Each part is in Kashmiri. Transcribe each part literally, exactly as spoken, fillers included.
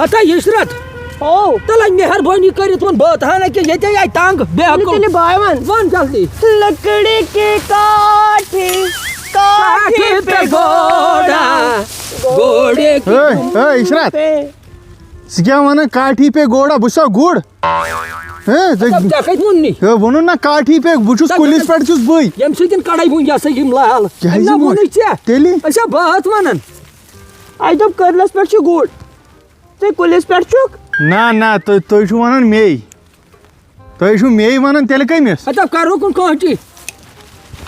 ہتا عشرت، او۔ تَلے مہربٲنی کٔرِتھ وَن بٲتھ ہنا کہِ ییٚتے آیہِ تنگ، بے تیٚلہِ، عقل۔ تیٚلہِ بہٕ وَنہٕ۔ وَن جلدی۔ لکڑی کے کاٹھی، کاٹھی پہ گھوڑا، گھوڑے کی ہے، ہے، عشرت۔ پہ۔ ژٕ کیٛاہ وَنان کاٹھی پہ گھوڑا؟ بہٕ چھُسا گُر؟ ہے، ژےٚ ژےٚ کَتہِ ووٚننُے؟ ہے، ووٚنُن نا کاٹھی پہ، بہٕ چھُس ژےٚ کُلِس کَتہِ پٮ۪ٹھ چھُس بٕے۔ ییٚمہِ سۭتۍ کَڑے وُنہِ یہِ ہسا یِم لال۔ کیٛازِ أمۍ نا ووٚن؟ ووٚنُے ژےٚ۔ تیٚلہِ؟ أسۍ ہا بٲتھ وَنان۔ اَسہِ دوٚپ کٔدلَس پٮ۪ٹھ چھُ گُر۔ تُہۍ کُلِس پٮ۪ٹھ چھُکھ؟ نہ، نہ، تُہۍ، تُہۍ چھِو وَنان مے۔ تُہۍ چھِو مے وَنان، تیٚلہِ کٔمِس؟ ہتا کرو کُن کٲنٛچی۔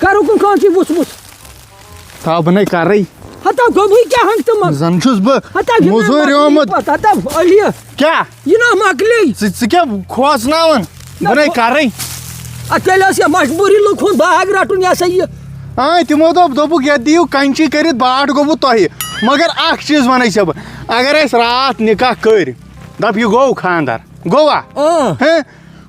کرو کُن کٲنٛچی، وُچھ، وُچھ۔ تھاو بہٕ نے کَرٕے۔ ہتا گوٚبُے کیٛاہ ہن تِمن؟ زَن چھُس بہٕ ہتا یہِ نا مٔزوٗرۍ مۄکلے آمُت۔ پتہٕ، ہتا علی۔ کیٛاہ؟ یہِ نا مۄکلے۔ ژٕ، ژٕ کیٛاہ کھوژناوان؟ نہ، بہٕ نے ہُہ کَرٕے۔ اَدٕ تیٚلہِ ٲس یہِ مجبوٗری لُکھ ہُنٛد باغ رَٹُن، یہِ ہسا یہِ۔ آ، تِمو دوٚپ، دوٚپُکھ، یَتھ دِیِو کَنچی کٔرِتھ، باٹھ گوٚبُت تۄہہِ۔ مگر اَکھ چیٖز وَنَے ژےٚ بہٕ، اگر اَسہِ راتھ نِکاح کٔرۍ، دَپ، یہِ گوٚو خانٛدر، گوٚوا؟ اۭں۔ ہیں؟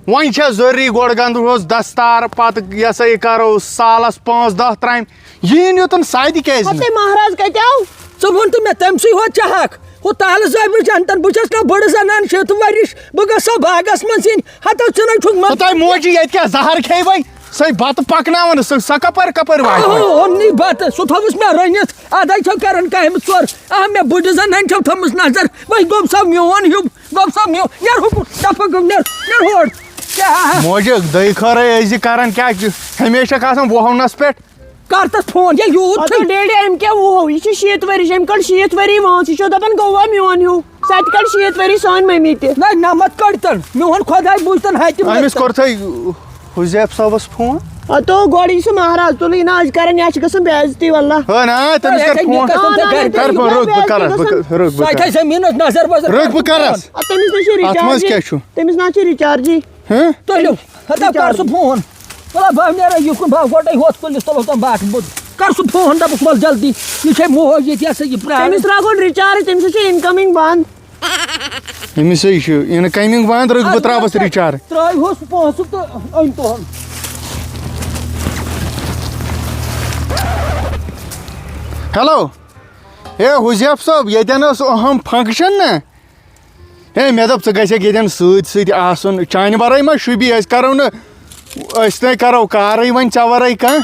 وۄنۍ چھا ضروٗری گۄڈٕ گنٛدٕ ہوس دستار، پتہٕ یہِ ہسا یہِ کرو سالس پانٛژھ دہ ترامہِ، یہِ یِن یوٚتن سادِ کیازِ نہٕ؟ ہتے مہراز کتہِ آو؟ ژٕ وَن تہٕ مےٚ، تٔمۍ سٕے ہوت چاہکھ۔ ہُہ تالہٕ زٲبِج انتن، بہٕ چھَس نہٕ بٔڑ زنان شیٖتھ ؤرِش، بہٕ گژھٕ ہا باغس منٛز یِنۍ۔ ہتو ژٕ نَے چھُکھ مَن- ہتاے موجی، ییٚتہِ کیٛاہ زہر کھیٚیہِ وۄنۍ؟ سۄے بتہٕ پکناوان، سۄ، سۄ کپٲرۍ کپٲرۍ واتہِ وۄنۍ؟ آ، اوٚن نٕے بتہٕ، سُہ تھوٚوُس مےٚ رٔنِتھ۔ ادے چھو کران کامہِ ژور۔ آ، مےٚ بٔڑ زنان چھو تھٲومٕژ نظر۔ وۄنۍ گوٚو سا میون ہیوٗ۔ گوٚو سا میون، نیر ہُکُن، دَپہٕ گوٚو، نیر، نیر ہور۔ کیٛاہ؟ موجہِ دٔے خٲرے ٲسۍ زِ کران، کیٛاہ چھِ ہمیشہ آسان وُہَونَس پٮ۪ٹھ؟ کر تس فون، ییٚلہِ یوٗت اَدٕ چھُ۔ ڈیڈی، أمۍ کیٛاہ وُہَو؟ یہِ چھِ شیٖتھ ؤرِش، أمۍ کٔڑ شیٖتھ ؤری وٲنٛس، یہِ چھُ دَپان گوٚوا میون ہیوٗ۔ سۄ تہِ کٔڑ شیٖتھ ؤری سٲنۍ مٔمی تہِ۔ نہ، نَمَتھ کٔڑتن، میون خۄداے بوٗزتن ہتہِ أمِس منٛز۔ کوٚر تۄہہِ حُذیف صٲبَس فون؟ ہتو، گۄڈٕ یہِ چھُ مہراز تُلٕے نہ، أسۍ کران، یہِ چھِ گژھان بے عزتی، واللہ۔ ہے، نہ، تٔمِس ہے، کر ہے، فون۔ مےٚ گژھن تہِ نہ، گرِ۔ نہ، کر فون، نہ، رُک، بہٕ کرس، بہٕ کرس۔ سۄ تھاے سۄ میٖنَس نظر وظر۔ رُک، بہٕ کرس۔ آ، تٔمِس نہ چھُ اَتھ منٛز ریچارجی۔ کیٛاہ چھُ؟ تٔمِس نہ چھُ ریچارجی۔ ہہ؟ تُلِو، ہتا کر سُہ فون۔ وَلہٕ بہٕ نیرٕ یُکُن، بہٕ گۄڈَے ہُتھ کُلِس تُلو تِم باٹہِ بوٚد۔ کر سُہ فون، دَپُکھ وَلہٕ جلدی، یہِ چھے موج ییٚتہِ، یہِ ہسا یہِ پرٛاران۔ تٔمِس ترٛاو گۄڈٕ ریچارج، تٔمِس چھُ اِنکمِنگ بنٛد۔ أمِس ہے چھُ اِنکمِنگ بنٛد، رُک بہٕ ترٛاوَس ریچارج۔ ترٛٲوۍ ہوس پونٛسہٕ تہٕ أنۍ تُہُنٛد۔ ہیلو، ہے حُذیف صٲب، ییٚتٮ۪ن ٲس اہم فنکشن نا؟ ہے، مےٚ دوٚپ، ژٕ گژھکھ ییٚتٮ۪ن سۭتۍ سۭتۍ آسُن۔ چانہِ ورٲے ما شوٗبی؟ أسۍ کرو نہٕ، أسۍ نے کرو کارٕے وۄنۍ ژےٚ ورٲے کانٛہہ۔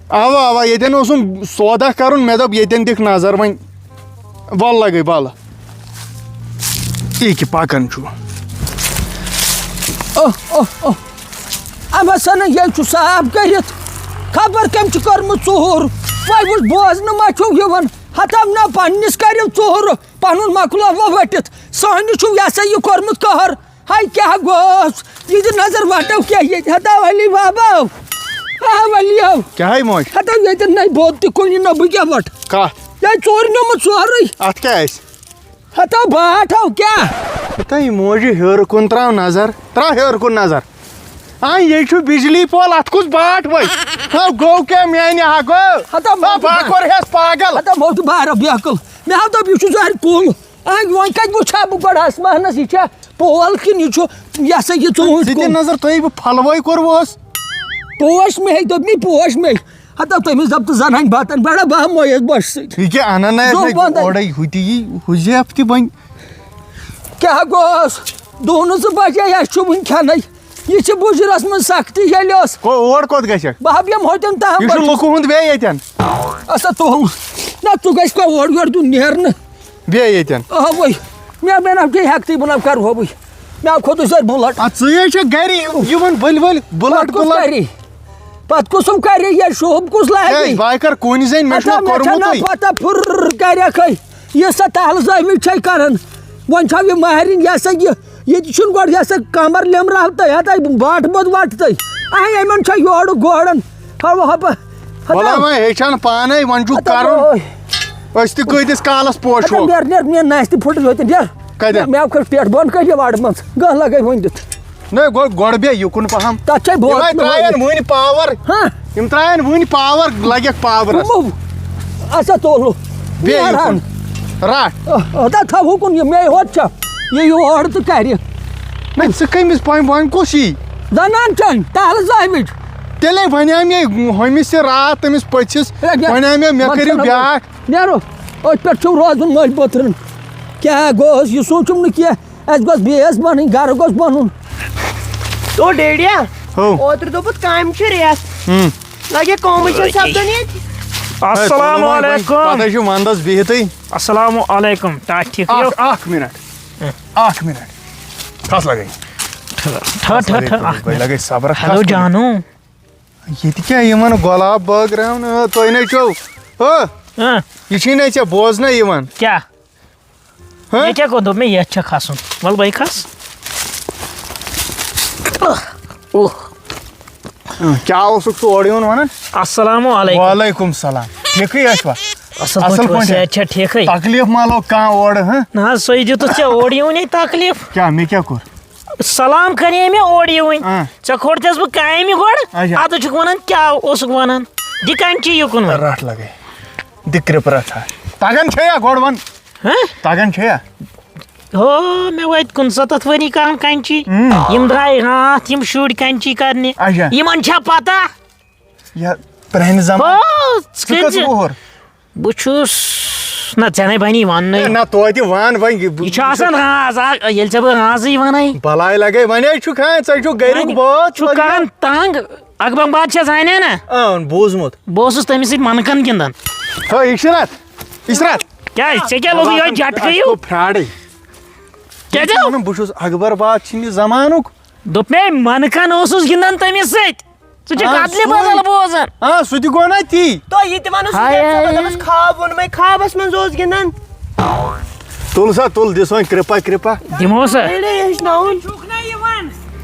اوا، اوا، ییٚتٮ۪ن اوسُم سودا کرُن، مےٚ دوٚپ، ییٚتٮ۪ن دِکھ نظر وۄنۍ۔ وَلہٕ لگے، وَلہٕ۔ یہِ کہِ پکان چھُ۔ اوہ، اوہ، اوہ۔ اَما سَنہٕ ییٚلہِ چھُ صاف کٔرِتھ، خبر کٔمۍ چھُ کوٚرمُت ژوٗر۔ وۄنۍ وٕچھ، بوزنہٕ ما چھُو یِوان؟ ہتم نہ پننِس کٔرِو ژوٗر۔ پنُن مۄکلوو وۄنۍ ؤٹِتھ، سانہِ چھُو یہِ ہسا یہِ کوٚرمُت قہر۔ ہاے کیٛاہ گوٚوس؟ یہِ دِ نظر وَٹو کیٛاہ ییٚتہِ۔ ہتا ولی بابا۔ آ ولی او۔ کیٛاہ ہے موج؟ ہتا ییٚتٮ۪ن نَے بود تہِ کُنہِ نہ بہٕ کیٛاہ وَٹہٕ؟ کَتھ؟ یہِ ژوٗر نیوٗمُت سورُے۔ اَتھ کیٛاہ آسہِ؟ ہتا باٹھ او کیٛاہ؟ ہتا یہِ موجہِ ہیوٚر کُن ترٛاو نظر۔ ترٛاو ہیوٚر کُن نظر۔ آ، یے چھُ بجلی پول، اَتھ کُس باٹھ وۄنۍ؟ ہا، گوٚو کیٛاہ میٛانہِ ہا گوٚو؟ ہتا ہا، موجہِ بہٕ ہا با-، کوٚر ہٮ۪س پاگل۔ ہتا موجہِ بارو بے عقل۔ مےٚ ہا دوٚپ یہِ چھُ زہرِ کُل۔ آ، وۄنۍ کَتہِ وٕچھِ ہا بہٕ گۄڈٕ آسمانَس، یہِ چھا پول کِنہٕ یہِ چھُ، یہِ ہسا یہِ ژوٗنٛٹھۍ ژٕ دِ کُل؟ نظر، تۄہہِ بہٕ پھلوے کوٚروس۔ پوش مے دوٚپ مےٚ، پوش مے۔ ہتا تٔمِس دوٚپ تہٕ زنانہِ بتن پٮ۪ٹھ، بہٕ ہا مویَس بۄچھِ سۭتۍ۔ یہِ کیٛاہ اَنان نہ ٲسۍ زوٚو نَے بنٛدے۔ اورَے ہُہ تہِ یی، ہُہ زیپ تہِ بنہِ۔ کیٛاہ گوٚوس؟ دُہنہٕ زٕ بجے، اَسہِ چھُ وٕنہِ کھٮ۪نَے۔ یہِ چھِ بُجرَس منٛز سختی ییٚلہِ ٲس۔ کو-، اور کوٚت گژھکھ؟ بہٕ ہا بیٚہمہٕ ہوٚتٮ۪ن تام یہِ چھُ پَتہٕ۔ لُکہٕ ہُنٛد بیٚیہِ ییٚتٮ۪ن۔ اَسا تُل۔ نہ، ژٕ گژھِ کَوٕ اورٕ یورٕ دیُن نیرنہٕ۔ بیٚیہِ ییٚتٮ۪ن۔ اَوَے۔ مےٚ، مےٚ نہ کیٚنٛہہ ہٮ۪کتھٕے، بہٕ نہ کَرٕ ہووٕے۔ مےٚ آو کھوٚتُے سۭتۍ بُلٹ۔ اَدٕ ژٕے ہے چھَکھ گَری یِوان ؤلۍ ؤلۍ بُلٹ پَتہٕ کُس بُلٹ۔ کَرِ؟ پَتہٕ کُسُم کَرِ؟ یہِ شوٗب کُس لاگہِ؟ کیٛازِ؟ بہٕ ہا کَرٕ کُنہِ زٔنۍ، مےٚ چھُنہ اَتھا مےٚ کوٚرمُتُے۔ چھَنہ پَتہ پھُر کَرٮ۪کھَے۔ یہِ سا تَلہٕ زٲوِج چھَے کَران۔ وۄنۍ چھَو یہِ مَہرِنۍ، یہِ ہسا یہِ، ییٚتہِ چھُنہٕ گۄڈٕ یہِ ہسا کَمر لیمراو تہٕ یَتھ ہَے باٹھ بوٚد وَٹھ تہٕ۔ اَہَے یِمَن چھا یورٕ گوڑَن۔ ہاو ہاو۔ وَلہٕ وۄنۍ ہیٚچھان پانَے، وۄنۍ چھُ ہَتا کَرُن۔ اوے۔ أسۍ تہِ کۭتِس کالَس ہَتا پوشوکھ؟ نیر، نیر، مےٚ نَسہِ تہِ پھُٹ یوتہِ، نیر۔ کَتٮ۪ن؟ مےٚ، مےٚ کٔر پٮ۪ٹھ بۄن کٔر یہِ وَڑٕ منٛز۔ گٔہہ لَگَے ؤنۍ دیُت۔ نہ، گۄ-، گۄڈٕ بیٚہہ یُکُن پَہَم۔ تَتھ چھے یِم بوتلہٕ ترٛایَن لٲگِتھ۔ وٕنہِ پاوَر۔ ہاں۔ یِم ترٛایَن وٕنہِ پاوَر، لَگٮ۪کھ پاورَس۔ تِمو۔ اَسا تولُو۔ بیٚہہ نیران۔ یُکُن۔ رَٹھ۔ آ، آ، تَتھ تھاو ہُکُن یہِ مے ہوت چھا۔ یہِ یور تہٕ کَرِ۔ نہ، ژٕ کٔمِس پامہِ، وۄنۍ کُس یی؟ زنان چھَنہٕ، تَلہٕ زٲوِج۔ تیٚلے وَنیٛاے مےٚ ہُمِس تہِ راتھ تٔمِس پٔژھِس، ہے، مےٚ وَنیٛاے مےٚ، مےٚ وۄنۍ کٔرِو چھَنہٕ بیٛاکھ۔ نیرو، أتھۍ پٮ۪ٹھ چھِو روزُن مٲلۍ پٔتھرَن۔ کیٛاہ گوٚوس؟ یہِ سوٗنٛچُم نہٕ کینٛہہ۔ اَسہِ گوٚژھ بیٚیہِ ٲس بَنٕنۍ، گرٕ گوٚژھ بَنُن۔ او ڈیڈیا، ہو۔ اوترٕ دوٚپُتھ کامہِ چھِ رٮ۪تھ۔ ہُم۔ لگے کٲمٕے چھےٚ سپدان ییٚتہِ۔ السلام ہے، تُلُن وۄنۍ، علیکم۔ پتہٕ چھُ ونٛدس بِہتٕے۔ السلام علیکم۔ ٹاٹھ ٹھیٖک چھِو؟ اکھ، اکھ منٹ۔ اکھ منٹ۔ تھَس لگے۔ ٹھہ، ٹھہ، ٹھہ، ٹھہ، اکھ وۄنۍ منٹ۔ لگے صبرس، ہیلو تھَس لگے۔ جانو۔ ییٚتہِ کیٛاہ یِمن گۄلاب بٲگراوان؟ آ، تُہۍ نے چھِو۔ ہو۔ آ۔ یہِ چھُے نے ژےٚ بوزنَے یِوان۔ کیٛاہ؟ ہہ؟ مےٚ کیٛاہ گوٚو؟ دوٚپ مےٚ، یَتھ چھےٚ کھَسُن۔ وَلہٕ بَے کھَس۔ کیٛاہ اوسُکھ ژٕ اورٕ یِوان وَنان؟ السلام علیکم۔ وعلیکم السلام۔ ٹھیٖکٕے ٲسوا؟ اَصٕل اَصٕل پٲٹھۍ چھِوا؟ پٲٹھۍ۔ صحت چھا ٹھیٖکٕے؟ تکلیٖف ما لوٚگ کانٛہہ اورٕ، ہہ؟ نہ حظ، سُے دیُتُتھ ژےٚ اورٕ یِوُنٕے تکلیٖف۔ کیٛاہ، مےٚ کیٛاہ کوٚر؟ سلام کَرے مےٚ اورٕ یِوُنۍ۔ آ۔ ژےٚ کھولتھَس بہٕ کامہِ گۄڈٕ، اچھا۔ اَدٕ چھُکھ وَنان کیٛاہ اوسُکھ وَنان؟ دِ کَنچی یُکُن وۄنۍ۔ رَٹھ لَگے۔ دِ کرٛپہٕ رَٹھ ہا۔ تَگان چھےٚ یا گۄڈٕ وَن؟ ہہ؟ تَگان چھےٚ یا؟ ہو، مےٚ وٲتۍ کُنسَتَتھ ؤری کَران کَنچی۔ ہُم۔ یِم درٛاے راتھ یِم شُرۍ کَنچی کَرنہِ۔ اچھا۔ یِمَن چھا پَتہ؟ یا پرٛانہِ زمانہٕ؟ ہو، ژٕ ژٕ کٔژ کٔژ وُہُر؟ بہٕ چھُس، نہ، ژےٚ نے بَنی وَننُے۔ ہے، نہ، توتہِ وَن وۄنۍ، یہِ چھُ آسان راز، آ، ییٚلہِ ژےٚ بہٕ رازٕے وَنَے۔ بَلاے لَگے، وَنے چھُکھ، ہاں، ژٕ چھُکھ گَریُک بٲژ، چھُکھ لَگے۔ کَران تنٛگ۔ اکھ بنٛگ باد چھےٚ زانیا نا؟ اۭں، بوٗزمُت۔ بہٕ اوسُس تٔمِس سۭتۍ مَنکَن گِنٛدان۔ ہے، عشرت، عشرت۔ کیٛازِ؟ ژےٚ کیٛاہ لوٚگُے یِہوٚے جَٹہٕ کٔیِو؟ اَتھ گوٚو فرٛاڈٕے۔ کیٛازِ؟ بہٕ چھُس وَنان، بہٕ چھُس اکبر باد چھِنہٕ یہِ زمانُک۔ دوٚپ مےٚ، مَنکَن اوسُس گِنٛدان تٔمِس سۭتۍ۔ ژٕ چھُکھ آ، اَدلہِ سُے۔ بدل بوزان۔ آ، سُہ تہِ گوٚو نا تی۔ تۄہہِ یہِ تہِ وَنُن، سُہ ہاے، کیٛاہ ہاے۔ ژےٚ دوٚپُس، خواب ووٚن مےٚ، خوابَس منٛز اوس گِنٛدان۔ تُل سا، تُل، دِ سا وۄنۍ کرٛپا، کرٛپا۔ دِمو سا۔ ییٚلے ہیٚچھناوُن۔ چھُکھ نا یِوان؟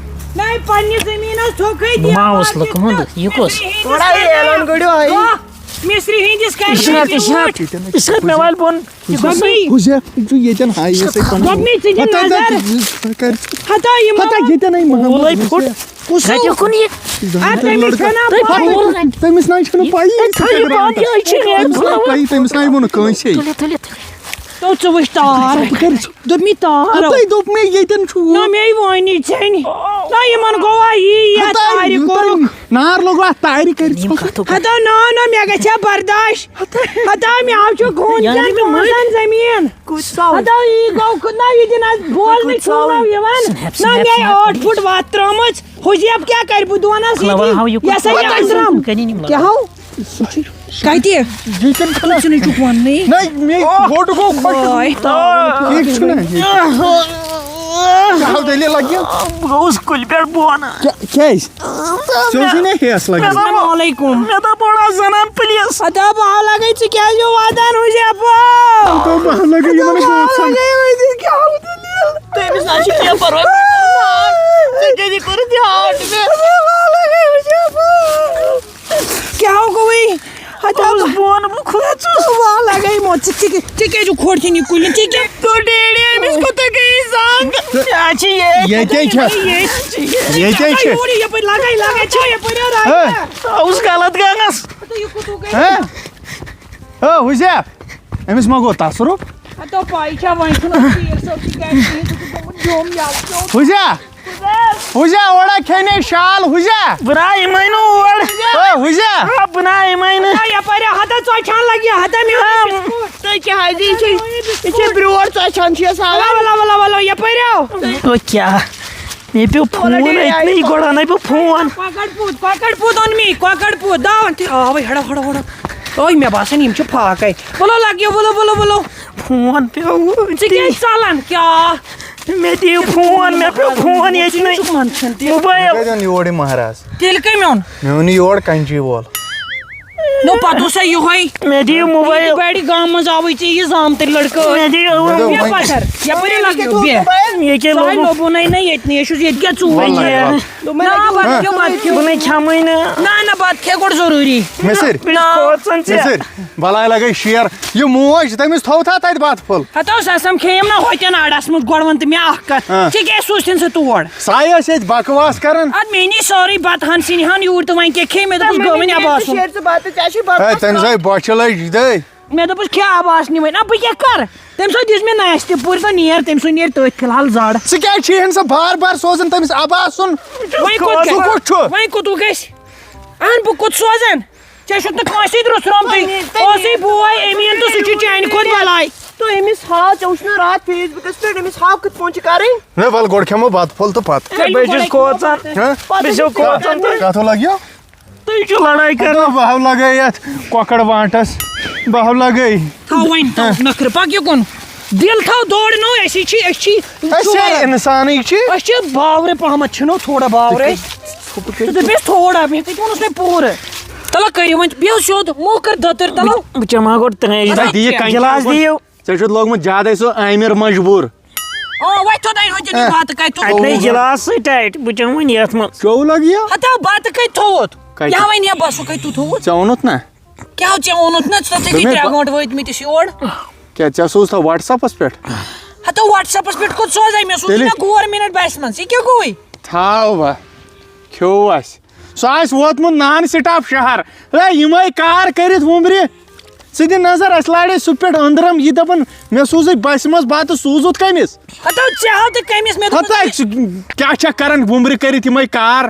نَے پنٛنہِ زٔمیٖنَس تھوٚکھٕے بہٕ ما دِوان اوس لُکہٕ ہُنٛد؟ یہِ کُس؟ تھوڑا یہِ اعلان گٔڑِو ہاے۔ دۄہ مِصری ہِنٛدِس کَرِ عشرت، عشرت، عشرت، مےٚ وَلہٕ بۄن۔ یہِ گوٚو صحیح۔ حُزیف، یہِ چھُ ییٚتٮ۪ن ہاے، یہِ سا پَنُن۔ گۄڈٕنی ژٕ دِ ہتا نظر۔ دَپہِ، ہتا یِمو۔ ہتا ییٚتٮ۪ن ہاے محمد اوٗلے پھُٹ۔ حُزیف۔ کُس؟ کَتہِ کُن یہِ؟ زَن اَدٕ تٔمِس لٔڑکہٕ۔ چھَنا تٔمۍ پَے؟ پھُل۔ تٔمِس نہ چھَنہٕ پَیی، یہِ تھٲیِو پَتہٕ، یہِ چھِ ریڈ تٔمِس نہ فٕلاوَر۔ پَیی، تٔمِس نہ ووٚنُکھ کٲنٛسے۔ تُلِو، تُلِو، تُلِو۔ تو ژٕ وٕچھ تار۔ بہٕ کَرٕ۔ دوٚپمی تار۔ ہَتَے دوٚپ مےٚ ییٚتٮ۪ن چھُ۔ نہ مے وٲنی ژھیٚنۍ۔ نہ یِمَن گوٚوا یی یَتھ ہَتَے تارِ یوٗتاہ کوٚرُکھ۔ نار لوٚگوُ اَتھ تارِ کٔرِتھ؟ یِم کَتھو ہَتو نہ نہ مےٚ گژھِ ہا برداش۔ ہَتَے مےٚ آو چھُ گُہُن یعنی زَن مےٚ مٔلۍ۔ پانٛژَن زٔمیٖن۔ کُس ساوُتھ؟ ہَتو یی گوٚو کُ-، نہ یہِ دِن اَتھ بولنہٕ کُس ساوُتھ؟ چھُنہٕ یِوان۔ سنیپ، نہ سنیپ، مےٚ سنیپ۔ ٲٹھ فُٹ وَتھ ترٛٲومٕژ۔ حُزیف کیٛاہ کَرِ بہٕ دۄن ہَس ییٚتی؟ خلاوہ ہاو یہِ یہِ ہسا کُس یہِ ساوُتھ؟ أنٛدرَم۔ کَنہِ نِم کیٛاہ لگاو۔ ہاو؟ کَتہِ؟ ییٚتٮ۪ن چھُنہ۔ تُہۍ چھِنہٕ چھُکھ وَننٕے۔ نہ، مےٚ گوٚٹ گوٚو خۄش۔ واے، تاو۔ ٹھیٖک چھُنہ؟ کیٛاہ دٔلیٖل لَگہِ؟ بہٕ گوٚوُس کُلہِ پٮ۪ٹھ بۄن۔ کیٛاہ، کیٛازِ؟ ژےٚ اوسُے نہ ہیٚس لَگان۔ السلام علیکم۔ مےٚ دوٚپ، وَن حظ زَنان پٕلیٖز۔ اَدا بہٕ ہا لَگَے، ژٕ کیٛازِ یہِ وَدان حُزیفو؟ تہٕ بہٕ ہا لَگَے یِمَن بٲژَن۔ تٔمِس نہ چھِ کینٛہہ پَرواے۔ ژےٚ کیٛازِ کوٚرُتھ یہِ ہاٹ مےٚ؟ کیٛاہ گوٚوُے؟ ہتا بہٕ اوسُس بۄن، بہٕ کھوٗژُس۔ وَلہٕ گٔے موت، ژٕ تہِ، ژےٚ کیٛازِ کھوٚٹھ یہِ کُلٮ۪ن؟ ژےٚ کیٛاہ؟ تو ڈیڈی، أمِس کوٗتاہ گٔیے زنٛگ؟ یہِ حظ چھِ ییٚتہِ۔ ییٚتے چھِ۔ ییٚتہِ چھِ۔ ییٚتے چھِ۔ یورٕ یَپٲرۍ لَگَے، لَگَے چھا یَپٲرۍ یورٕ؟ ہے۔ آوُس غلط گَنَس۔ ہتا یہِ کوٗتاہ گٔے؟ ہے۔ ہے، حُزیف، أمِس ما گوٚو تصرُف؟ ہتا پَے چھا وۄنۍ چھُنہٕ تیٖر صٲب تہِ گَرِ کِہیٖنۍ، سُہ چھُ گوٚمُت جوٚم یَلہٕ سیوٚد۔ حُزیف۔ حُزیف، اورا کھیٚنے شال، حُزیف۔ بہٕ ناو یِمے نہٕ اور۔ ہے، حُزیف۔ آ، بہٕ ناو یِمے نہٕ۔ ہے، یَپٲرۍ ہتا ژۄچھان لَگہِ، ہتا مےٚ آ۔ بِسکوٗٹ۔ تُہۍ کیٛاہ حظ، یہِ چھِ، یہِ چھِ برٛوٹھ ژۄچھان چھِ یَس ہاوان۔ وَلہٕ، وَلہٕ، وَلہٕ، وَلہٕ، یَپٲرۍ آو۔ او کیٛاہ؟ مےٚ پیوٚو فون أتنٕے، گۄڈٕ اَنَے بہٕ فون۔ کۄکَر پوٗت، کۄکَر پوٗت اوٚن مےٚ، کۄکَر پوٗت، داوَن تہِ آوٕے، ہڑا، ہڑا، ہڑا۔ اوے، مےٚ باسان، یِم چھِ فاقَے۔ وَلو، لَگیو، وَلو، وَلو، وَلو۔ فون پیوٚو۔ ژٕ کیٛازِ ژَلان؟ کیٛاہ؟ مےٚ دِیِو فون، مےٚ پیوٚو فون ییٚتہِ نٕے۔ ژٕ چھُکھ منٛدچھان تہِ۔ موبایل۔ مےٚ کَتہِ اوٚن یور یہِ مہراز؟ تیٚلہِ کٔمۍ اوٚن؟ مےٚ اوٚن یہِ یور کَنچی وول۔ نو، پَتہٕ اوسا یِہوٚے؟ مےٚ دِیِو موبایل۔ بَڑِ گامہٕ منٛز آوٕے ژےٚ یہِ زامتٕرۍ لٔڑکہٕ۔ مےٚ دِیِو مےٚ موبایل۔ پَتھر، یَپٲرۍ لَگیو بیٚہہ۔ یہِ کیٛاہ سُہ آے لوٚگُن؟ لوٚبُن ہے نہ ییٚتہِ نٕے، یہِ چھُس ییٚتہِ کیٛاہ ژوٗر وَلہٕ، وَلہٕ۔ دوٚپمَے نا، لَگیو بَتہٕ کھیوٚو، بَتہٕ کھیوٚو۔ بہٕ نَے کھٮ۪مٕے نہٕ۔ نہ، نہ، بَتہٕ کھے گۄڈٕ ضروٗری۔ مِسِر۔ بہٕ چھُس کھوژان ژےٚ۔ مِسِر۔ بَلاے لَگے شیر۔ یہِ موج، تٔمِس تھوٚو تھا تَتہِ بَتہٕ پھوٚل؟ ہَتہٕ اوس آسان کھیٚیِم نہ ہوتٮ۪ن اَڈَس منٛز گۄڈٕ وَن تہٕ مےٚ اَکھ کَتھ۔ ہاں۔ ژےٚ کیٛازِ سوٗزتھن سُہ تور؟ سایہِ ٲسۍ ییٚتہِ بکواس کران۔ اَدٕ مےٚ نی سٲرٕے بَتہٕ ہَن سِنہِ ہَن یوٗرۍ تہٕ وۄنۍ کیٛاہ کھیٚیہِ؟ مےٚ دوٚپُس، گٲو وۄنۍ عباسُن۔ شیرِ ژٕ بَتہٕ، ژےٚ چھُے بَتہٕ ہے، تٔمِس آے بۄچھِ لٔج دٔے۔ مےٚ دوٚپُس، کھےٚ عباسنہِ وۄنۍ۔ نہ، بہٕ کیٛاہ کَرٕ؟ تٔمِس ہا دِژ مےٚ نَستہِ پوٗرۍ تہٕ نیر، تٔمۍ سُنٛد نیر تٔتھۍ فِلحال زَڈ۔ ژٕ کیٛازِ چھُے ہن سا بار بار سوزان تٔمِس عباسُن؟ وۄنۍ کوٚت گژھِ؟ سُہ کوٚت چھُ؟ وۄنۍ کوٚت گژھِ؟ اَہَن، بہٕ کوٚت سوزَن؟ ژےٚ چھُتھ نہٕ کٲنٛسہِ سۭتۍ رُس رومتُے۔ اوسُے بوے أمیٖن تہٕ سُہ چھُ چانہِ کھۄتہٕ بلاے۔ تہٕ أمِس ہاو، ژےٚ وٕچھ نہ راتھ فیس بُکَس پٮ۪ٹھ، أمِس ہاو کِتھ پٲٹھۍ چھِ کَرٕنۍ؟ ہے، وَلہٕ گۄڈٕ کھٮ۪مو بَتہٕ پھوٚل تہٕ پَتہٕ۔ ہے، بہٕ چھُس کھوژان۔ ہہ؟ پَتہٕ بہٕ چھُس چھُ کھوژان۔ کَتھ ہو لَگیو؟ تُہۍ چھِو لڑٲے کران۔ بہٕ ہاو لَگٲے یَتھ کۄکَر وانٹَس، بہٕ ہاو لَگٲے۔ تھاو وۄنۍ تَو نَکھرٕ، پَکھ یہِ کُن۔ دِل تھاو دورٕ نو، أسی چھِ، أسی چھِ أسۍ ژور۔ ہے اِنسانٕے چھِ۔ أسۍ چھِ باورٕ پَہمَتھ، چھِنو تھوڑا باورَے۔ ژٕ دَپیس تھوڑا، مےٚ تہِ ووٚنُس مےٚ پوٗرٕ۔ تَلہ کٔرِو وۄنۍ، بیٚہو سیوٚد، مو کر دٔتٕر، تَلو۔ بہٕ چَمہٕ ہا گۄڈٕ ترٛیش۔ تۄہہِ دِیِو کَنہِ گِلاس کُن۔ دِیِو۔ ژےٚ چھُتھ لوگمُت زیادَے سُہ آمِر مجبوٗر۔ آ، وۄتھ تھوٚد اَتہِ ہوٚتہِ نہٕ بَتہٕ کَتہِ تھوٚوُتھ۔ اَتہِ نَے گِلاس سۭتۍ ٹایِٹ، بہٕ چَمہٕ وۄنۍ یَتھ منٛز۔ چیوٚو لَگہِ یہِ؟ ہَتاو بَتہٕ کَتہِ تھوٚوُتھ؟ کَتہِ؟ یہِ ہا وۄنۍ یہِ بَسُک کَتہِ تھوٚوُتھ؟ ژےٚ اوٚنُتھ نہ؟ کیٛاہ ژےٚ اوٚنُتھ نہ؟ ژٕ ژٕ دوٚپمَے ترٛےٚ بہ- گٲنٛٹہٕ وٲتۍ مٕتۍ أسۍ یور۔ کیٛاہ ژےٚ سوٗزتھا WhatsApp-َس پٮ۪ٹھ؟ ہَتاو WhatsApp-َس پٮ۪ٹھ کوٚت سوزَے مےٚ؟ سوٗز تیٚلہِ؟ مےٚ گورمٮ۪نٛٹ بَسہِ منٛز۔ یہِ کیٛاہ گوٚوُے؟ تھاو بہ، کھیوٚو اَسہِ۔ سُہ آسہِ ووتمُت نان سٹاپ شہر۔ ہے، یِمے کار کٔرِتھ وُمبرِ۔ ژٕ دِ نظر، اَسہِ لاڑے سُہ پٮ۪ٹھ أنٛدرم، یہِ دَپان، مےٚ سوٗزٕے بسہِ منٛز بتہٕ، سوٗزُتھ کٔمِس؟ ہتو ژےٚ ہاو تہٕ کٔمِس؟ مےٚ دوٚپ ہتا، ژٕ کیٛاہ چھَکھ کران وُمبرِ کٔرِتھ یِمے کار؟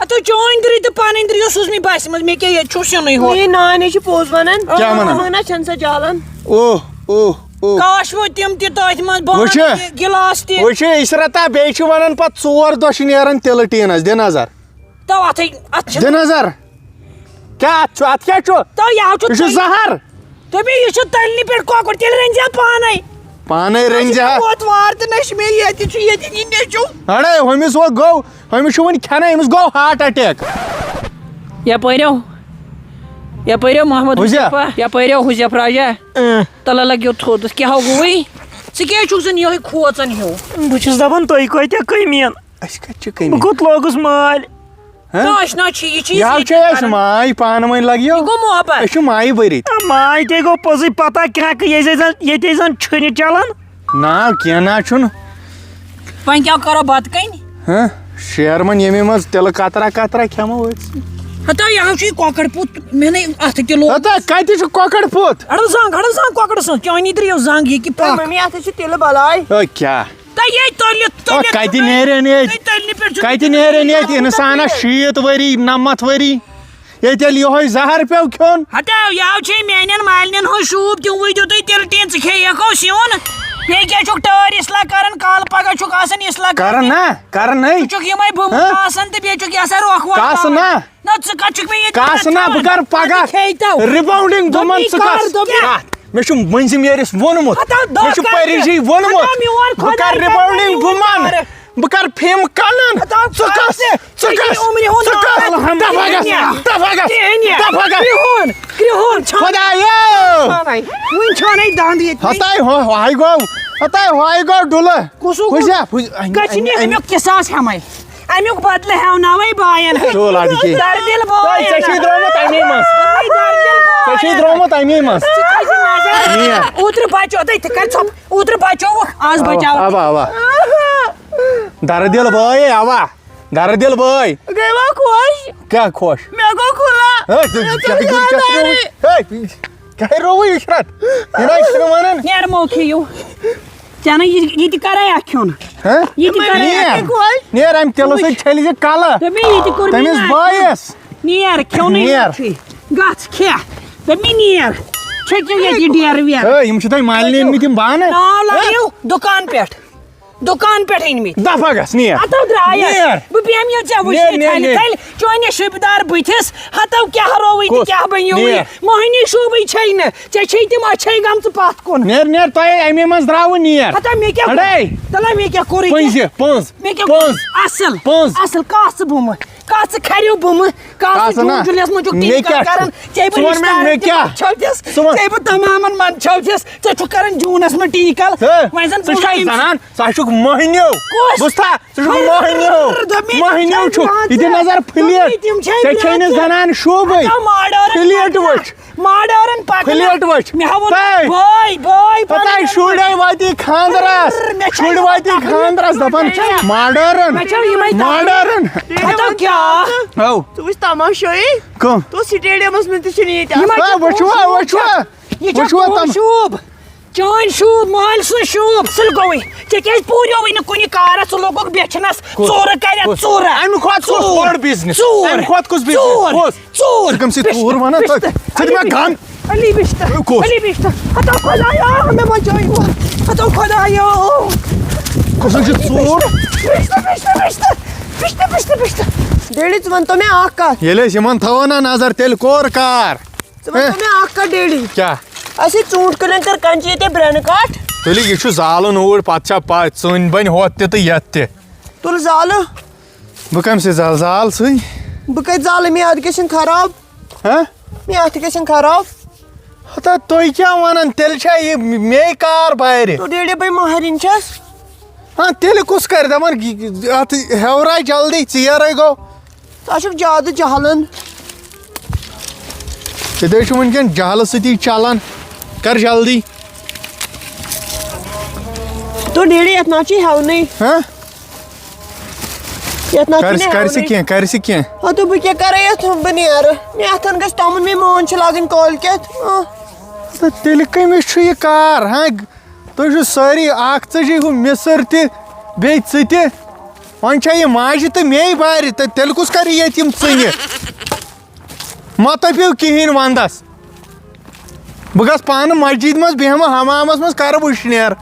ہتو چٲنۍ دٕرٕے تہٕ پنٕنۍ دٕرٕے یۄس سوٗز مےٚ بسہِ منٛز، مےٚ کیٛاہ ییٚتہِ چھُ سیُنٕے ہوت۔ میٛٲنۍ نان ہے چھِ پوٚز وَنان۔ کیٛاہ وَنان؟ مٲنۍ چھَنہٕ سۄ جالان۔ اوہ، اوہ، اوہ۔ کاش وۄنۍ تِم تہِ تٔتھۍ منٛز، بانہٕ وٕچھِ، تہِ، گِلاس تہِ۔ وٕچھِ، عشرتا، بیٚیہِ چھِ وَنان پَتہٕ ژور دۄہ چھِ نیران تِلہٕ ٹیٖنَس، دِ نظر۔ تو اتھے، اتھ چھِ دِ نظر۔ کیٛاہ اتھ چھُ؟ اتھ کیٛاہ چھُ؟ تو یہِ حظ چھُ یہِ چھُ تٔلۍ-، زہر۔ دوٚپمَے، یہِ چھُ تٔلنہِ پٮ۪ٹھ کۄکُر، تیٚلہِ رٔنۍ زِ پانے۔ پانے رٔنۍ زِ۔ نہ چھُ ووت وار تہٕ نہ چھُ مےٚ ییٚتہِ، چھُ ییٚتہِ یہِ نیٚچوٗ۔ اڑے، ہُمِس وۄنۍ گوٚو، ہُمِس چھُ وٕنہِ کھٮ۪نَے، أمِس گوٚو heart attack۔ یپٲرۍ یو، یپٲرۍ یو محمد حُزیف۔ حُزیفہ، یپٲرۍ یو حُزیف راجا۔ اۭں۔ تَلہ لَگیو تھوٚد، کیٛاہ ہو گوٚوُے؟ ژٕ کیٛازِ چھُکھ زَن یِہوٚے کھوژان ہیوٗ؟ بہٕ چھُس دَپان، تُہۍ کۭتیٛاہ کٔمۍ یِن؟ أسۍ کَتہِ چھِ کٔمۍ؟ بہٕ کوٚت لوگُس مالۍ؟ ہہ؟ کٲنٛسہِ نہ چھِ، یہِ چھِ یہِ حظ اِسلیے چھِ أسۍ کران۔ ماے پانہٕ ؤنۍ لَگیو۔ یہِ گوٚو محبت۔ أسۍ چھِ مایہِ بٔرِتھ۔ آ، ماے تے گوٚو پوٚزُے، پَتہ کیٛاہ کہِ ییٚتہِ زَن، ییٚتہِ زَن چھُنہٕ چَلان۔ نا، کینٛہہ نہ چھُنہٕ۔ وۄنۍ کیٛاہ کَرو بَتہٕ کَنہِ؟ ہہ؟ شیرمَن ییٚمے منٛز تِلہٕ قطرہ قطرہ کھٮ۪مو أسۍ۔ ہَتو، یہِ حظ چھُ یہِ کۄکَر پوٗت، مےٚ نَے اَتھٕ تہِ لوگ۔ ہَتو، کَتہِ چھُ کۄکَر پوٗت؟ اَڑٕ زنٛگ، اَڑٕ زنٛگ کۄکَر سٕنٛز، چٲنی درٛاو زنٛگ یہِ کہِ ہے، پَکھ۔ مٔمی، اَتھ حظ چھِ تِلہٕ بَلاے۔ ہے، کیٛاہ؟ تہٕ یے تٔلِتھ، آ، تٔلِتھ کَتہِ تھوٚد۔ نیرن ییٚتہِ؟ تٔلنہِ پٮ۪ٹھ چھُ کَتہِ نیرن ییٚتہِ؟ اِنسانَس شیٖتھ ؤری، نَمَتھ ؤری۔ ییٚتہِ ییٚلہِ یِہوٚے زہر پیوٚو کھیوٚن۔ ہتاو، یہِ حظ چھے میٛانٮ۪ن مالِنٮ۪ن ہُنٛد شوٗب، تِم وٕچھِو تُہۍ تِلہٕ ٹیٖن، ژٕ کھیٚیہِ ہٮ۪کو سیُن؟ بیٚیہِ کیٛاہ چھُکھ ٹٲرۍ اصلاح کران؟ کالہٕ پگاہ چھُکھ آسان اصلاح کران۔ کران نا؟ کران ہے۔ ژٕ چھُکھ یِمَے بُمہٕ ہہ؟ کاسان تہٕ بیٚیہِ چھُکھ یہِ آسان رۄکھ وۄکھ کاسہٕ نا۔ تھاوان۔ نہ، ژٕ کَتھ چھُکھ مےٚ ییٚتہِ کاسہٕ ونان؟ نا، بہٕ کرٕ پگاہ کھیٚیہِ تو۔ Rebounding دوٚپمَے بُمَن، ژٕ کر کَس۔ دوٚپمَے۔ کیٛاہ؟ مےٚ چھُ مٔنٛزِم یٲرِس ووٚنمُت۔ ہتاو، مےٚ چھُ دۄد پٔری کَر۔ جی ووٚنمُت۔ ہتاو، میون بہٕ خۄداے کَرٕ کَر، rebounding میون بُمَن۔ کَر۔ بہٕ کَرٕ فِم کَنَن۔ ہتاو، ژٕ کَس، ژٕ ژٕ کَس، عمرِ ہُنٛد ژٕ کَس۔ نار۔ دَفا گژھ، کِہیٖنۍ۔ دَفا گژھ، کِہیٖنۍ۔ دَفا گژھ۔ کرٛہُن، کرٛہُن چھُ۔ خۄدایو۔ وٕنہِ چھُ نَے دَنٛد ییٚتہِ۔ ہتاے ہو-، ہۄے گوٚو، ہتاے ہۄے گوٚو ڈُلہٕ۔ کُسُک؟ ہُزیا، ہُز-، کَتہِ چھِ نیران اَمیُک قصاص ہٮ۪مَے؟ اَمیُک بدلہٕ ہٮ۪وناوَے بایَن۔ چول اَدٕ کینٛہہ۔ دَردِل بایَن۔ تۄہہِ، ژےٚ چھُے درٛامُت اَمی منٛز۔ اَے دَردِل بایَن۔ ژےٚ چھُے درٛامُت اَمی منٛز۔ ژٕ تھٲیزِ نظر۔ نیر۔ اوترٕ بچو، تٔتھۍ کَر ژھۄپ۔ اوترٕ بچووُکھ، آز بچاو۔ اَوا، اَوا۔ دَردِل بٲے، اَوا۔ دَردِل بٲے۔ گٔیوا خۄش؟ کیٛاہ خۄش؟ مےٚ گوٚو خُلا۔ ہے، ژٕ مےٚ کیٛاہ، ژٔج کیٛاہ، کیٛاہ، خانٛدارٕے۔ ہے، کیٛاہ رووُے عشرت؟ یہِ نہ چھُنہٕ وَنان۔ نیر مو کھیٚیِو۔ ژےٚ نہ یہِ، یہِ تہِ کَرے اَتھ کھیوٚن۔ ہہ؟ یہِ تہِ کَرے اَتھ نیر۔ کھیوٚن۔ نیر، اَمہِ تِلہٕ سۭتۍ چھٔلۍ زِ کَلہٕ۔ دوٚپمَے یہِ تہِ کوٚر مےٚ تٔمِس نہ۔ بٲیِس۔ نیر، کھیوٚنُے نیر۔ نہ چھُے۔ گژھ کھےٚ۔ دوٚپمَے نیر۔ چھٔکِو ییٚتہِ یہِ ڈیرٕ ویرٕ۔ ہے، یِم چھِ تۄہہِ مالنہِ أنۍمٕتۍ یِم بانہٕ۔ ناو لَگٲیِو دُکان پٮ۪ٹھ۔ دُکان پٮ۪ٹھ أنۍ مٕتۍ۔ دَفا گژھ، نیر۔ ہتو درٛایَس۔ نیر۔ بہٕ بیٚہمہٕ یہِ ژےٚ وٕچھنہِ نیر، نیر، تھلہِ نیر۔ تھلہِ۔ چٲنِس شِبدار بٕتھِس۔ ہتو کیٛاہ رووُے تہٕ کُس؟ کیٛاہ بنیووُے؟ نیر۔ موہنی شوٗبٕے چھے نہٕ۔ ژےٚ چھے تِم اَچھے گٔمژٕ پَتھ کُن۔ نیر، نیر، تۄہے اَمے منٛز درٛاوٕ نیر۔ ہتا مےٚ کیٛاہ کوٚر؟ اَڑے۔ تَلہ مےٚ کیٛاہ کوٚرُے؟ پٔنٛزِ، پٔنٛز۔ مےٚ کیٛاہ کوٚر؟ پٔنٛز۔ اَصٕل۔ پٔنٛز۔ اَصٕل۔ کَس ژٕ بُمہٕ؟ کَس ژٕ کھریو بُمہٕ؟ کَس ژٕ کَس نا؟ جوٗن جُلیَس منٛز چھُکھ مےٚ ٹیٖکَر کیٛاہ چھُ؟ کران؟ ژےٚ بہٕ ژٕ وَن مےٚ، رِشتہٕ مےٚ کیٛاہ؟ چھَو دِس؟ ژٕ وَن۔ ژےٚ بہٕ تَمامَن منٛد چھَو دِس؟ ژےٚ چھُکھ کران جوٗنَس منٛز ٹیٖکَل؟ ہے، وۄنۍ زَن ژٕ چھَکھ بُمہٕ زَنان؟ ژٕ ہا چھُکھ مۄہنیو۔ کُس؟ بوٗزتھا؟ ژٕ چھُکھ مۄہنیو۔ دوٚپمَے تِم مۄہنیو چھَنہٕ چھُکھ۔ یہِ دِ میٛانہِ نظر پھٕلیٹ۔ دوٚپمَے تِم چھَنہٕ ژےٚ چھے نہٕ میٛانہِ زَنان شوٗبٕے۔ ہَتو ماڈٲرٕن پھٕلیٹ پَتہٕ۔ وٕچھ۔ ماڈٲرٕن پَتہٕ۔ پھٕلیٹ وٕچھ۔ مےٚ ہاوُن تَے۔ بٲے، بٲے، پَتہٕ پَتہٕ۔ شُرۍ وٲتی خانٛدرَس۔ مےٚ چھَنہٕ شُرۍ وٲتی تَتھ خانٛدرَس دَپان مےٚ چھَنہٕ۔ ماڈٲرٕن۔ مےٚ چھَنہٕ یِمَے تَتھ۔ ماڈٲرٕن۔ ہَتو کیٛاہ؟ ہو۔ ژٕ وٕچھ تَماشٲیی۔ کٕم؟ تو سٹیڈیمَس منٛز تہِ چھِنہٕ ییٖتیٛاہ۔ یِمَے آ، چھِ وٕچھِو، پوش وٕچھِو۔ یہِ چھا وٕچھِو پوش تِم۔ شوٗب؟ چٲنۍ شوٗب، مٲلۍ سٕنٛز شوٗب، سُہ گوٚوٕے۔ ژےٚ کیٛازِ پوٗریووٕے نہٕ کُنہِ کارَس؟ ژٕ لوگُکھ بیچھنَس کُس؟ ژوٗرٕ کَرٮ۪تھ کُس؟ ژوٗرٕ۔ اَمہِ کھۄتہٕ کُس ژوٗر۔ بوٚڑ business؟ ژوٗر۔ اَمہِ کھۄتہٕ کُس business؟ ژوٗر۔ کُس؟ ژوٗر۔ ژٕ کَم سی پِستہٕ، ژوٗر وَنان؟ پِستہٕ۔ ژٕ، ژٕ دِ مےٚ گَن۔ علی بِشتہٕ۔ کوٚت؟ علی بِشتہٕ۔ ہتو خۄدایو، مےٚ بچٲیِو۔ ہتو خۄدایو۔ کُس حظ چھُ ژوٗر؟ بِشتہٕ، بِشتہٕ، بِشتہٕ۔ بِشتہٕ، بِشتہٕ، بِشتہٕ۔ ڈیڈی، ژٕ وَن تو مےٚ اکھ کَتھ۔ ییٚلہِ أسۍ یِمن تھاوو نا نظر، تیٚلہِ کوٚر کار۔ ژٕ وَن تو مےٚ اکھ کَتھ، ڈیڈی۔ کیٛاہ؟ اَسہِ ہے ژوٗنٛٹھۍ کُلٮ۪ن کٔر کَنچی ییٚتہِ برٛٮ۪نہٕ کَٹ۔ تُلِو، یہِ چھُ زالُن اوٗرۍ، پَتہٕ چھا پَے، ژوٗنٛٹھۍ بَنہِ ہۄتھ تہِ تہٕ یَتھ تہِ۔ تُل زالہٕ۔ بہٕ کَمہِ سۭتۍ زالہٕ؟ زال سۭتۍ؟ بہٕ کَتہِ زالہٕ؟ مےٚ اَتھ گژھن خراب۔ ہہ؟ مےٚ اَتھ گژھن خراب۔ ہتا، تُہۍ کیٛاہ وَنان؟ تیٚلہِ چھا یہِ مے کار بارِ؟ تو ڈیڈی بھائی مہرِنۍ چھَس۔ ہاں، تیٚلہِ کُس کَرِ؟ دَپان، یہِ، اَتھ ہیوٚرا جلدی، ژیر ہے گوٚو۔ ژٕ چھُکھ زیادٕ جہلان۔ ییٚتہِ حظ چھُ وٕنکٮ۪ن جہلہٕ سۭتی چَلان۔ کَر جلدی۔ تو ڈیڈی، یَتھ نہ چھُے ہٮ۪ونٕے۔ ہاں؟ یَتھ نہ چھُے کَر، نہٕ کَر ژٕ ہٮ۪ونٕے۔ کینٛہہ، کَر ژٕ کینٛہہ۔ ہا، تہٕ بہٕ کیٛاہ کَرٕ یَتھ؟ بہٕ نیرٕ۔ مےٚ اَتھَن گژھِ تَمُن، مےٚ مٲنۍ چھِ لاگٕنۍ کٲلۍ کٮ۪تھ۔ آ۔ تہٕ تیٚلہِ کٔمِس چھُ یہِ کار؟ ہاں، تُہۍ چھِو سٲری اَکھ، ژٕ چھُے ہُہ مِصٕر تہِ، بیٚیہِ ژٕ تہِ۔ وۄنۍ چھےٚ یہِ ماجہِ تہٕ مے بارِ، تہٕ تیٚلہِ کُس کَرِ ییٚتہِ یِم ژٕنہِ؟ مہ تٔپِو کِہیٖنۍ وَنٛدَس۔ بہٕ گژھٕ پانہٕ مسجد منٛز، بیٚہمہٕ حمامَس منٛز، کَرٕ وٕشنیر۔